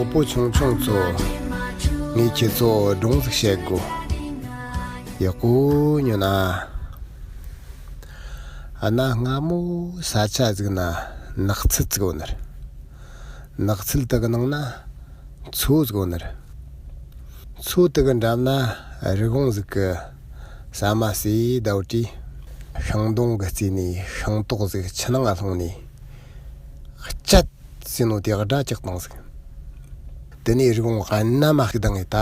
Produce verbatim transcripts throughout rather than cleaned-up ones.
གྲོགས་པོ་ཆུང་ཆུང་ཚོ། ངས་ཁྱེད་ཚོ་སྒྲུང་ཟིག་བཤད་དགོས། ཡག་པོ་ཉོན་ན། གནའ་སྔ་མོ་ས་ཆ་ཟིག་ན་ནགས་ཚལ་ཟིག་ཡོད་ནི་རེད། ནགས་ཚལ་དེ་གི་ནང་ན་མཚོ་ཟིག་ཡོད་ནི་རེད། མཚོ་དེ་གི་འགྲམ་ན་རི་བོང་ཟིག་གིས་ཟ་མ་ཟོས་བསྡད་དུས། ཤིང་སྡོང་གི་རྩེ་ནས་ཤིང་ཏོག་ཟིག་ཆུ་ནང་ང་ལྷུང་ནས། སྐྱད་ཟེར་ནོ་དེ་སྒྲ་ཅིག་བཏང་ཟིག། དེ་ནས་རི་བོང་གནམ་མ་ཤི་དང་ངེ་ད།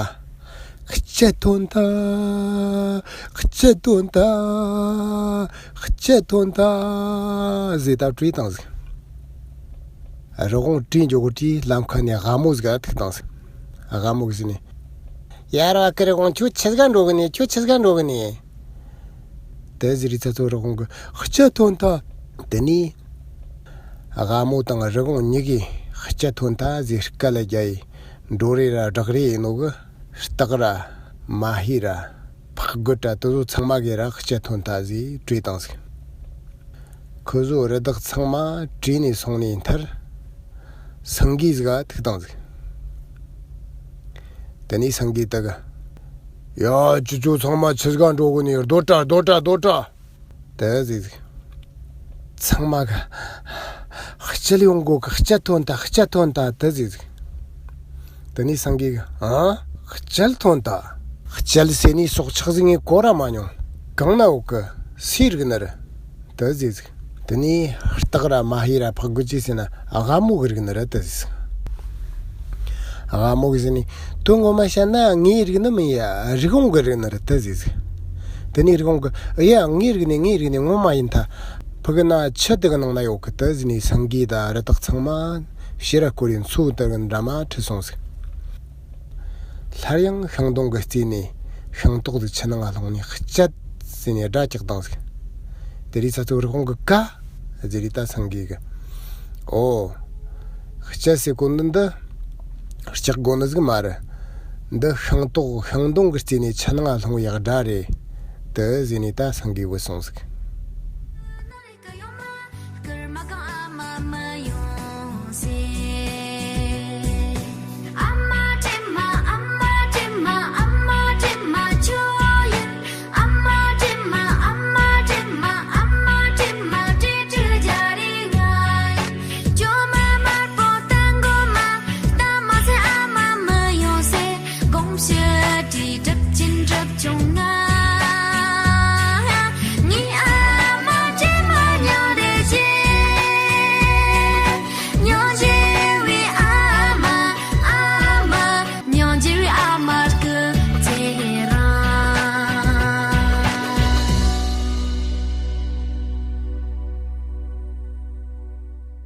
སྐྱད་ཐོན་ཐལ། སྐྱད་ཐོན་ཐལ། སྐྱད་ཐོན་ཐལ་ཟེར་ད་བྲོས་བཏང་ཟིག། རི་བོང་བྲོས་འགྱོ་གི་དུས་ལམ་ཁ་ནས་སྒ་མོ་ཟིག་ག་ཐུག་བཏང་ཟིག། སྒ་མོ་གིས་ཟེར་ནས། ཡ་ར་བ་ཀི་རི་བོང་ཁྱོད་ཆི་ཟིག་ག་འགྲོ་གི་ནི། ཁྱོད་ཆི་ཟིག་ག་འགྲོ་གི་ནི། དེ་ཟེར་རི་ཚ་ཚོ་རི་བོང་གིས་སྐྱད་ཐོན་ཐལ། དེ་ནས་སྒ་མོ་དང་རི་བོང་གཉིས་ཀས་སྐྱད་ཐོན་ཐལ་ཟེར་སྐད་ལ་རྒྱག་ཡི། འགྲོ་རེ་ར་བྲག་རེ་ཡིན་ནོ་གི། སྟག་ར་མ་ཧེ་ར་ཕག་རྒོད་ར་དེ་ཚོ་ཚང་མ་གིས་ར་སྐྱད་ཐོན་ཐལ་ཟེར་བྲོས་བཏང་ཟིག། ཁོ་ཚོ་རི་དྭགས་ཚང་མ་བྲོས་ནས་སོང་ནས་མཐར། སེང་གེ་ཟིག་ག་ཐུག་བཏང་ཟིག། དེ་ནས་སེང་གེ་དེ་གིས། ཡ་ཁྱེད་ཚོ་ཚང་མ་ཆི་ཟིག་ག་འགྲོ་གི་ནི། སྡོད་དྲ་སྡོད་དྲ་སྡོད་དྲ། དེ་ཟེར་ཟིག། ཚང་མ་གིས། སྐྱད་ཡོང་གོ་གི། སྐྱད་ཐོན་ཐལ། སྐྱད་ཐོན་ཐལ། དེ་ཟེར་ཟིག། དེ་ནས་སེང་གེ་གིས། ཨང་། སྐྱད་ཐོན་ཐལ། སྐྱད་ཟེར་ནི་སྲོག་ཆགས་ཟིག་ངས་གོ་ར་མ་མྱོང་། གང་ན་ཡོད་གི། སུའི་རིགས་ནི་རེད། དེ་ཟེར་ཟིག། དེ་ནས་སྟག་ར་མ་ཧེ་ར་ཕག་རྒོད་ཅིག་ཟེར་ན་སྒ་མོ་གི་རིགས་ནི་རེད་དེ་ཟེར་ཟིག། སྒ་མོ་གིས་ཟེར་ནས། དོན་ངོ་མ་བཤད་ན་ངའི་རིགས་ནི་མིན་ཡ། རི་བོང་གི་རིགས་ནི་རེད་དེ་ཟེར་ཟིག། དེ་ནས་རི་བོང་གིས། ཨེ་ཡ་ངའི་རིགས་ནི་ངའི་རིགས་ནི་ངོ་མ་ཡིན་ཐལ། ཕ་གི་ན་ཆུ་དེ་གི་ནང་ན་ཡོད་གི། དེ་ཟེར་ནས་སེང་གེ་དང་རི་དྭགས་ཚང་མ་ཕྱིར་ར་བསྐོར་ཡི་མཚོ་དེ་གི་འགྲམ་མ་ཁྲིད་སོང་ཟིག། སླར་ཡང་ཤིང་སྡོང་གི་རྩེ་ནས་ཤིང་ཏོག་ཟིག་ཆུ་ནང་ང་ལྷུང་ནས་སྐྱད་ཟེར་ནས་སྒྲ་ཅིག་བཏང་ཟིག། དེ་རི་ཚ་ཚོ་རི་བོང་གིས་ག་ཟེར་རི་ད་སེང་གེ་གིས། ཨོ། སྐྱད་ཟེར་གོ་ནི་འདི་ལྕགས་སྒོ་ནི་ཟིག་མ་རེད། འདི་ཤིང་ཏོག་ཤིང་སྡོང་གི་རྩེ་ནས་ཆུ་ནང་ང་ལྷུང་བའི་སྒྲ་རེད། དེ་ཟེར་ནས་ད་སེང་གེ་བུད་སོང་ཟིག།